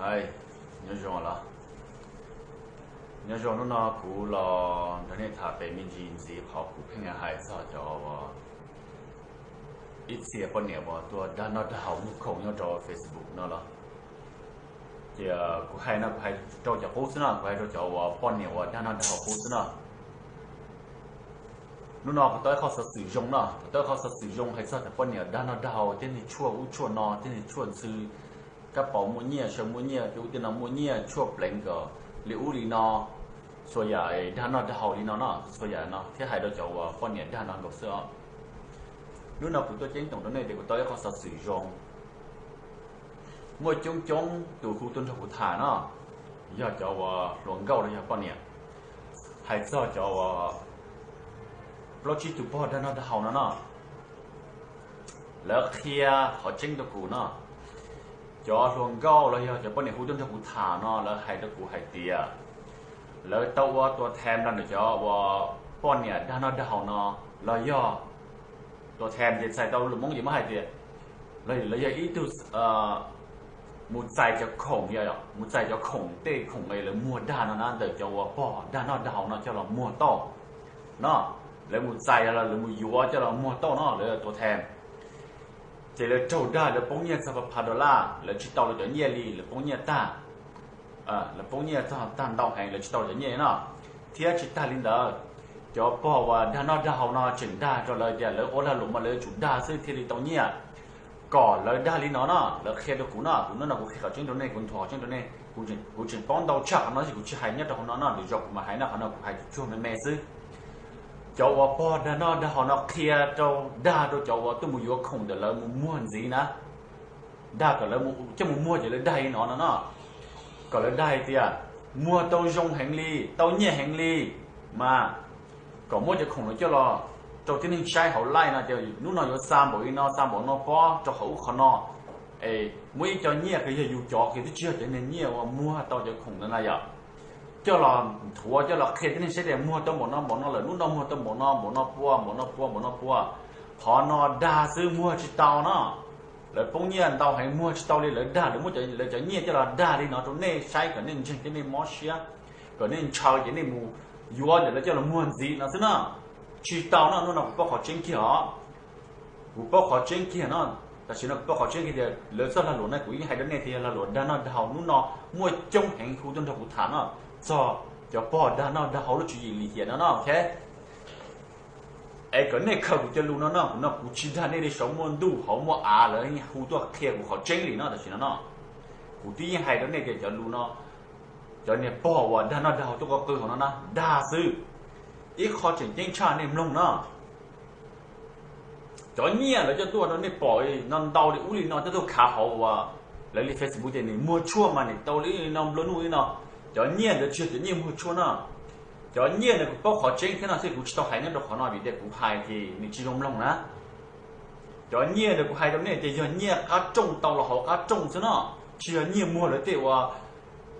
Hais, nyob zoo los, nyob zoo, hnub no kuv los nrog nej tham pem me ntsis ntxiv qhov kuv pheej hais txog cov uas ib txhia poj niam uas tuaj dag noj dag haus muag khoom nyob rau Facebook no los. Ces kuv hais no kuv hais rau cov qub xwb no, kuv hais rau cov uas poj niam uas dag noj dag haus qub xwb no. Hnub no kuv tau ib qho xov xwm zoo no, kuv tau ib qho xov xwm zoo hais txog cov poj niam dag noj dag haus, tej neeg tshuaj ub tshuaj no, tej neeg tshuaj ntxhw, kab paus muaj nyiaj, saw muaj nyiaj, tej ub tej no muaj nyiaj, tshuaj pleev kom li ub li no, txhua yam dag noj dag haus li no no, txhua yam no thiab hais rau cov uas poj niam dag no nkaus xwb os. Hnub no kuv tuaj ceeb toom rau nej tias kuv tau ib qho xov xwm zoo. Muaj coob coob tus hu tuaj nrog kuv tham no, yog cov uas hluas nkauj los yog poj niam, hais txog cov uas plaub tsib tug pog dag noj dag haus no no. Lawv qhia qhov tseeb rau kuv no. Cov hluas nkauj los yog cov poj niam hu tuaj nrog kuv tham no, lawv hais rau kuv hais tias lawv tau ua tua them los ntawm cov uas poj niam dag noj dag haus no, los yog tua them ces txhais tau lus Hmoob ces muab hais tias lawv yog ib tug mus txais cov khoom, mus txais cov khoom, tej khoom lawv muag dag no na, ntawm cov uas pog dag noj dag haus no coj los muag tau no. Lawv mus txais los lawv mus yuav coj los muag tau no, lawv tua them. Ces lawv raug dag, lawv poob nyiaj txog phav phav dollar, lawv tsis tau lawv cov nyiaj li, lawv poob nyiaj tag. Lawv poob nyiaj txog tag ntau heev, lawv tsis tau lawv cov nyiaj no. Thiab tsis tag li ntawd, cov pog uas dag noj dag haus no tseem dag rau lawv tias lawv ua lag luam mas lawv yuav tsum dag xwb thiaj li tau nyiaj. Kom lawv dag li no no, lawv qhia rau kuv no, kuv hnub no kuv qhia qhov tseeb rau nej, kuv nthuav qhov tseeb rau nej. Kuv tseem paub ntau tshaj qhov no tab sis kuv tsis hais nyob rau hauv no no, lwm zaus kuv mam hais no, qhov no kuv hais tsuag me me xwb. Cov uas pog dag noj dag haus no qhia rau, dag rau cov uas tuaj mus yuav khoom ntawm lawv mus muag ntxiv na, dag kom lawv coj mus muag ces lawv dag li no no no, kom lawv dag hais tias muag tau zoo heev li, tau nyiaj heev li, mas kom muab cov khoom no coj los rau tib neeg saib hauv live no tias hnub no yuav xa npaum li no, xa npaum no pob rau qhov ub qhov no, es muab ib co nyiaj uas yog yus cov, uas twb tsis yog cov niag nyiaj uas muag tau cov khoom ntawd na yom, coj los nthuav, coj los qhia tib neeg saib tias muag tau npaum no npaum no lawm, hnub no muag tau npaum no npaum no pua, npaum no pua, npaum no pua. Qhov no dag xwb, muag tsis tau no. Lawv poob nyiaj ntau heev, muag tsis tau li, lawv dag, lawv muab lawv cov nyiaj coj los dag li no rau nej saib kom nej ntseeg thiab nej mob siab, kom nej ntshaw ces nej mus yuav ntawm lawv coj los muag ntxiv no xwb na. Tsis tau no, hnub no kuv paub qhov tseeb kiag os. Kuv paub qhov tseeb kiag no. Tam sim no kuv paub qhov tseeb kiag tias lawv txoj lag luam no kuv yeej hais rau nej tias yog lag luam dag noj dag haus, hnub no muaj coob heev hu tuaj nrog kuv tham no, txog cov pog dag noj dag haus lub tswv yim lim hiam no no, ok. Es kom nej khaws kuv cov lus no no, kuv no kuv tsis dag nej li, saum muaj ntuj hauv muaj av lawv yeej hu tuaj qhia kuv qhov tseeb li no tam sim no no. Kuv twb yeej hais rau nej tias cov lus no, cov niag pog uas dag noj dag haus tuaj qw qw hauv no na, dag xwb. Ib qho tseem ceeb tshaj nej mloog no. Cov nyiaj lawv coj tuaj rau nej pom no ntau li ub li no, coj tuaj khav hauv uas lawv li Facebook tias nws muag tshuaj mas nws tau li no nplua nuj li no. Cov nyiaj ntawd tsis yog cov nyiaj muag tshuaj no. Cov nyiaj ntawd kuv paub qhov tseeb thiab no xwb, kuv tsis tau hais nyob rau qhov no vim tias kuv hais ces nws tsis zoo mloog na. Cov nyiaj ntawd kuv hais rau nej tias yog nyiaj qab rooj tau los hauv qab rooj xwb no, tsis yog nyiaj muag lawv tej uas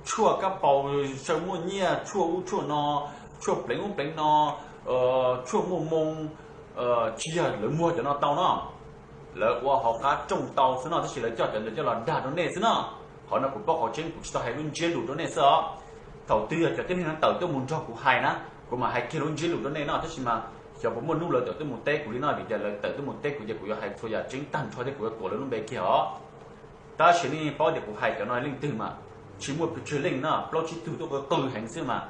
tshuaj kab paus, saw muaj nyiaj, tshuaj ub tshuaj no, tshuaj pleev ub pleev no, tshuaj muaj moo, tsis yog lawv muag cov no tau no. Lawv ua hauv qab rooj tau xwb no, tab sis lawv coj cov ntawd coj los dag rau nej xwb no. Qhov no kuv paub qhov tseeb, kuv tsis tau hais lub ntsiab lus rau nej xwb os. Thaum twg yog cov tib neeg no tawm tuaj mus nrog kuv hais na, kuv mam hais kiag lub ntsiab lus rau nej no, tab sis mas xyov puas muaj hnub lawv tawm tuaj mus teb kuv li no, vim tias lawv tawm tuaj mus teb kuv ces kuv yuav hais txhua yam tseeb tag nrho thiab kuv yuav tuam lawv lub npe kiag os. Tab sis nej paub tias kuv hais cov no leej twg mas tsis muaj pes tsawg leej no, plaub tsib tug tuaj qw qw heev xwb mas.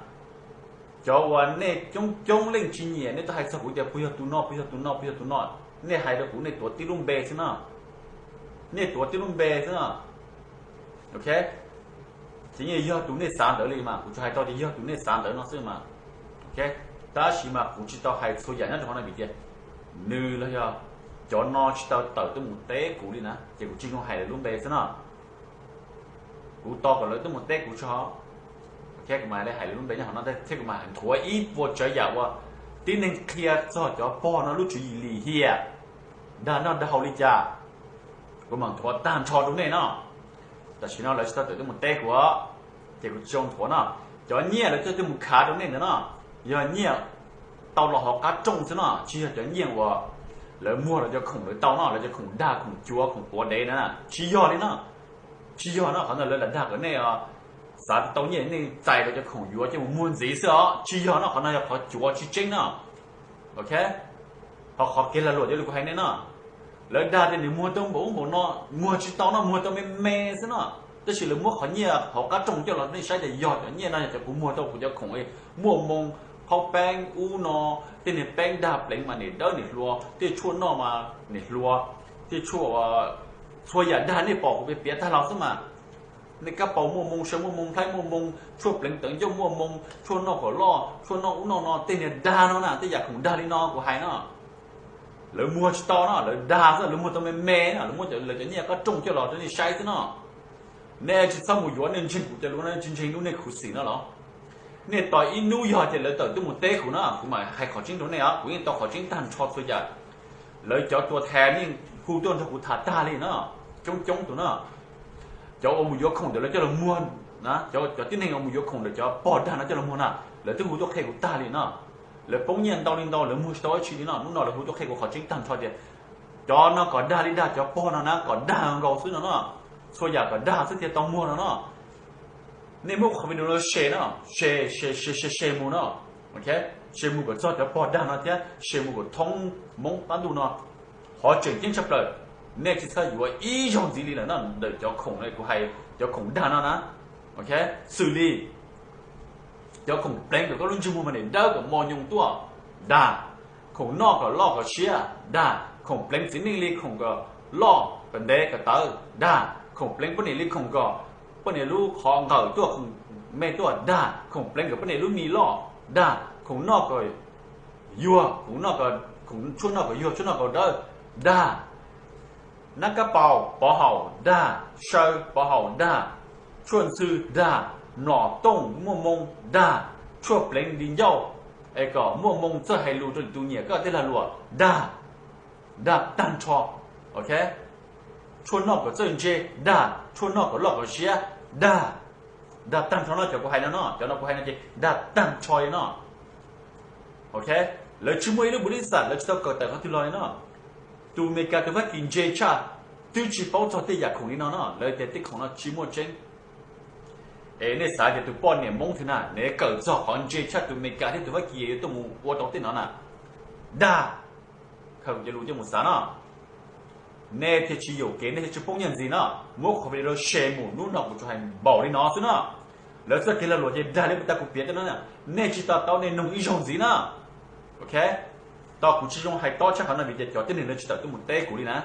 Cov uas nej coob coob leej tsis nyiam, nej tuaj hais txog kuv tias puas yog tus no, puas yog tus no, puas yog tus no, nej hais rau kuv nej tuav tib lub npe xwb no. Nej tuav tib lub npe xwb no. Ok, ces yeej yog tus nej xav ntawd li mas, kuv tsuas hais tau tias yog tus nej xav ntawd no xwb mas. Ok, tab sis mas kuv tsis tau hais txhua yam nyob rau qhov no vim tias nws los yog cov no tsis tau tawm tuaj mus teb kuv li na, ces kuv tsis zoo hais lawv lub npe xwb no. Kuv tos kom lawv tuaj mus teb kuv tso, kuv mam li hais lawv lub npe nyob qhov no thiab kuv mam nthuav ib puas tsav yam uas tib neeg qhia txog cov pog no lub tswv yim lim hiam, dag noj dag haus li cas, kuv mam nthuav tag nrho rau nej no. Tam sim no lawv tsis tau tawm tuaj mus teb kuv, ces kuv tsis zoo nthuav no. Cov nyiaj lawv coj tuaj mus khav rau nej ntawd no, yog nyiaj tau los hauv qab rooj xwb no, tsis yog cov nyiaj uas lawv muag lawv cov khoom lawv tau no, lawv cov khoom dag, khoom cuav, khoom quav dev na, tsis yog li no. Tsis yog no, qhov ntawd lawv lam dag kom nej xav tau nyiaj nej txais rau cov khoom yuav coj mus muag ntxiv xwb os. Tsis yog no, qhov no yog qhov cuav tsis tseeb no. Ok, ho qhov kev lag luam cov li kuv hais nej no, lawv dag tias nws muag tau npaum ub npaum no, muag tsis tau no, muag tau me me xwb no. Tab sis lawv muab qhov nyiaj hauv qab rooj coj los nej saib tias yog cov nyiaj no yog cov kuv muag tau kuv cov khoom, muaj moo, qhaub peeb ub no, tej niag peeb dag pleev mas niam dawb niam hluas, tej tshuaj noj mas niam hluas, tej tshuaj, txhua yam dag nej pom kuv piav piav tag los xwb mas. Nej kab paus muaj moo, saw muaj moo, nplhaib muaj moo, tshuaj pleev tawv ncauj muaj moo, tshuaj noj kom loj, tshuaj noj ub noj no, tej niag dag no na, tej yam khoom dag li no kuv hais no. Lawv muag tsis tau no, lawv dag xwb, lawv muag tau me me no, lawv muab lawv cov nyiaj qab rooj coj los rau nej saib xwb no. Nej tsis txhob mus yuav, nej ntseeg kuv cov lus no, tsis ntseeg lub nej khuv xim no los? Nej tos ib hnub yog tias lawv tawm tuaj mus teb kuv no, kuv mam hais qhov tseeb rau nej os, kuv yeej tau qhov tseeb tag nrho txhua yam. Lawv cov tua thas yeej hu tuaj nrog kuv tham tag li no, coob coob tus no. Cov uas mus yuav khoom ntawm lawv coj los muag na, cov tib neeg uas mus yuav khoom ntawm cov pog dag no coj los muag na, lawv twb hu tuaj qhia kuv tag li no. Lawv poob nyiaj ntau li ntau, lawv muag tsis tau dab tsi li no, hnub no lawv hu tuaj qhia kuv qhov tseeb tag nrho tias cov no kom dag li dag, cov pog no na kom dag nkaus xwb no no, txhua yam kom dag xwb thiaj tau muag no no. Nej muab qhov video no share no, share, share, share mus no, ok, share mus kom txog cov pog dag no thiab share mus kom thoob Hmoob qab ntuj no. Qhov tseem ceeb tshaj plaws, nej tsis txhob yuav ib zaug ntxiv li lawm no ntawm cov khoom no kuv hais, cov khoom dag no na, ok, xws li cov khoom pleev kom koj lub ntsej muag mas niam dawb kom mos nyoos tuaj, dag. Khoom noj kom loj kom siab, dag. Khoom pleev txiv neej li khoom kom loj kom ntev kom tawv, dag. Khoom pleev poj niam li khoom kom poj niam lub qhov nqawm tuaj, khoom me tuaj, dag. Khoom pleev kom poj niam lub mis loj, dag. Khoom noj kom yuag, khoom noj kom, khoom tshuaj noj kom yuag, tshuaj noj kom dawb, dag. Nab kab paus pov haum, dag. Saw pov haum, dag. Tshuaj ntxhw, dag. Mlom tooj muaj moo, dag. Tshuaj pleev di ncauj es kom muaj moo txawj hais lus rau tus nyiam koj tej lag luam, dag. Dag tag nrho, ok. Tshuaj noj kom txawj ntse, dag. Tshuaj noj kom loj kom siab, dag. Dag tag nrho no, cov kuv hais no no, cov no kuv hais no ces dag tag nrho li no, ok. Lawv tsis muaj ib lub npus li xam, lawv tsis tau kawm tawm qhov twg los li no. Tus Amelikas tus Fab Kis ntse tshaj, twb tsis paub txog tej yam khoom li no no, lawv tias tej khoom no tsis muaj tseeb. Es nej xav tias tus poj niam Hmoob twg na nws kawm txog qhov ntse tshaj tus Amelikas thiab tus Fab Kis yuav tuaj mus ua tau tej no na? Dag. Khaws kuv cov lus coj mus xav no, nej thiaj tsis yuam kev, nej thiaj tsis poob nyiaj ntxiv no. Muab qhov video share mus, hnub no kuv tsuas hais npaum li no xwb no. Lawv txoj kev lag luam ces dag li puas tag kuv piav tej no, nej tsis to taub nej noog ib zaug ntxiv na, ok. Tos kuv tsis zoo hais tob tshaj qhov no vim tias cov tib neeg lawv tsis tawm tuaj mus teb kuv li na.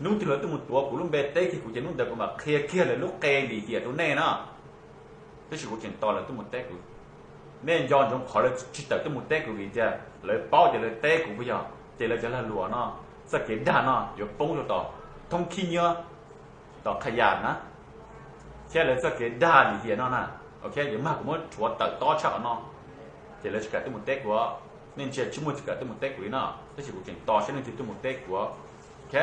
Hnub twg lawv tuaj mus tuav kuv lub npe teb kiag kuv ces hnub ntawd kuv mam qhia kiag lawv lub qe lim hiam rau nej na. Tab sis kuv tseem tos lawv tuaj mus teb kuv. Nej nco ntsoov qhov lawv tsis tawm tuaj mus teb kuv vim tias lawv paub tias lawv teb kuv puas yog, ces lawv cov lag luam no, txoj kev dag no yuav poob rau tom thoob khib nyiab, tom qhab yas na, thiab lawv txoj kev dag lim hiam no na, ok, yuav mag kuv muab rhuav tawm tob tshaj qhov no, ces lawv tsis kam tuaj mus teb kuv. Nej ntsia tsis muaj tsis kam tuaj mus teb kuv li no, tab sis kuv tseem tos saib leej twg tuaj mus teb kuv. Ok,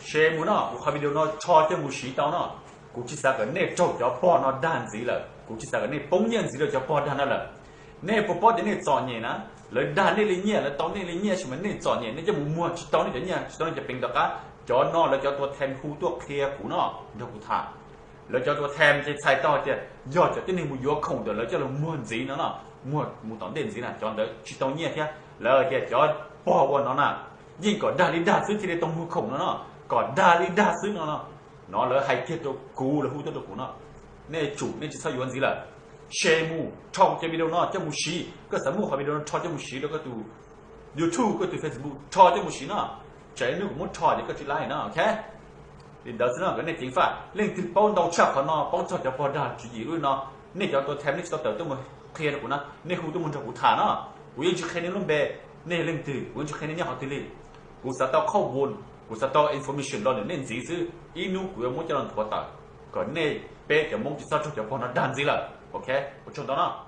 share mus no, kuv qhov video no rho coj mus siv tau no. Kuv tsis xav kom nej raug cov pog no dag ntxiv lawm, kuv tsis xav kom nej poob nyiaj ntxiv rau cov pog dag no lawm. Nej puas paub tias nej txom nyem na? Lawv dag nej li nyiaj, lawv tau nej li nyiaj tab sis mas nej txom nyem, nej coj mus muag tsis tau nej cov nyiaj, tsis tau nej cov peev rov qab. Cov no lawv cov tua them hu tuaj qhia kuv no, nrog kuv tham. Lawv cov tua them ces txhais tau hais tias yog cov tib neeg mus yuav khoom ntawm lawv coj los muag ntxiv no no, muag mus tom ntej ntxiv na, cov ntawd tsis tau nyiaj thiab. Lawv hais tias cov pog ua no na, yeej kom dag li dag xwb thiaj li tau muag khoom no no, kom dag li dag xwb no no. No lawv hais kiag rau kuv, lawv hu tuaj rau kuv no. Nej tsum, nej tsis txhob yuav ntxiv lawm. Share mus, rho kuv cov video no coj mus siv, koj xav muab qhov video no rho coj mus siv rau koj tus YouTube, koj tus Facebook, rho coj mus siv no. Tsam ib hnub kuv muab rho ces koj tsis laib no, ok. Li ntawd xwb no kom nej ceev faj. Leej twg paub ntau tshaj qhov no, paub txog cov pog dag tswv yim lub no, nej cov tua them nej tsis tau tawm tuaj mus qhia rau kuv na, nej hu tuaj mus nrog kuv tham no. Kuv yeej tsis qhia nej lub npe, nej yog leej twg, kuv yeej tsis qhia nej nyob qhov twg li. Kuv xav tau khauj vun, kuv xav tau information los ntawm nej ntxiv xwb, ib hnub kuv yuav muab coj los nthuav tawm kom nej peb cov Hmoob tsis txhob raug cov pog no dag ntxiv lawm, ok. Ua tsaug ntau no.